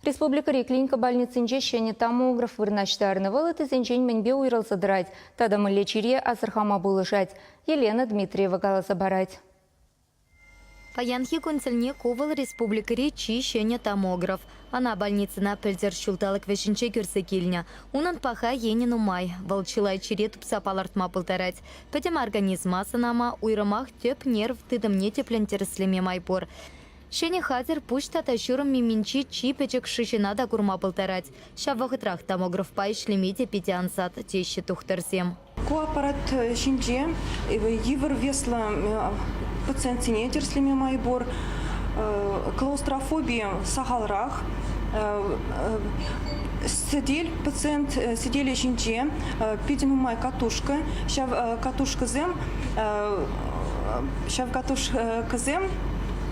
Республикӑри клиника больницинче ҫӗнӗ томограф вырнаҫтарнӑ. Вӑл ыттисенчен мӗнпе уйрӑлса тӑрать тата мӗнле чире асӑрхама пулӑшать, Елена Дмитриева каласа парать. Паянхи кун тӗлне ку вӑл республикӑри чи ҫӗнӗ томограф. Ӑна больницӑна пӗлтӗр ҫулталӑк вӗҫӗнче кӳрсе килнӗ. Унӑн паха енӗ нумай. Вӑл чылай чире тупса палӑртма пултарать. Пӗтӗм организма сӑнама, уйрӑмах тӗп нерв тытӑмне тӗплӗн тӗрӗслеме май пур. Ҫӗнӗ хатӗр пуҫ тата ҫурӑм миминчи чи пӗчӗк шыҫӑна та курма пултарать. Ҫав вӑхӑтрах томографпа ӗҫлеме те питӗ ансат, теҫҫӗ тухтӑрсем. Ку аппарат ҫинче йывӑр веслӑ пациентсене тӗрӗслеме май пур. Клаустрофоби сахалрах. Сӗтел пациент сӗтелӗ ҫинче питӗ нумай катушка. Ҫав катушкӑсем ҫав катушкӑсем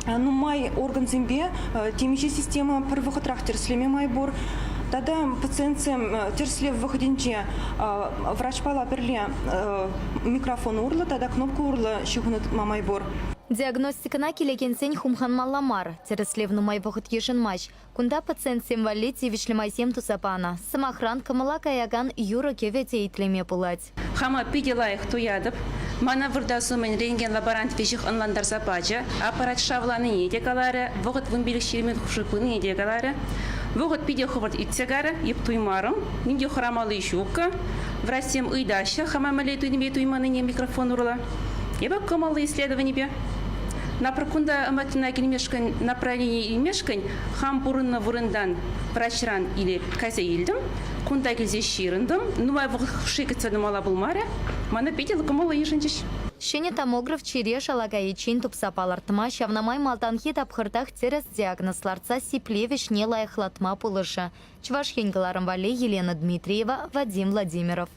нумай органсемпе темиҫе система пӗр вӑхӑтрах тӗрӗслеме май пур. Тата пациентсем тӗрӗслев вӑхӑтӗнче врачпала пӗрле микрофон урлӑ тата кнопка урлӑ ҫыхӑну тытма май пур. Диагностикӑна килекенсен хумханмалла мар. Тӗрӗслев нумай вӑхӑт йышӑнмасть. Кунта пациентсем валли тивӗҫлӗ майсем туса панӑ. Сӑмахран, кӑмӑла каякан юрӑ-кӗвӗ те итлеме пулать. Хама питӗ лайӑх туятӑп. Мана выртас умӗн рентген-лаборант веҫех ӑнлантарса пачӗ. Аппарат шавланине те каларӗ, вӑхӑт 15-20 хушши пынине те каларӗ. Вӑхӑт питӗ хӑвӑрт иртсе кайрӗ, эп туймарӑм. Ним те хӑрамалли ҫуккӑ. Врачсем ыйтаҫҫӗ хама мӗнле туйнипе туйманнине микрофон урлӑ. Эпӗ кӑмӑллӑ исследованипе. Напркунта ӑмӑртӑна килмешкӗн направлени илмешкӗн хам пурӑннӑ вырӑнтан врачран иле кайса илтӗм. Кунта килсе ҫырӑнтӑм. Нумай вӑхӑт хушши кӗтсе тӑмалла пулмарӗ. Мана питӗ кӑмӑллӑ йышӑнчӗҫ. Ҫӗнӗ томограф чире шала кайиччен тупса палӑртма, ҫавна май малтанхи тапхӑртах тӗрӗс диагноз лартса сиплев ӗҫне лайӑхлатма пулӑшӗ. Чӑваш Ен кӑларӑм валли Елена Дмитриева, Вадим Владимиров.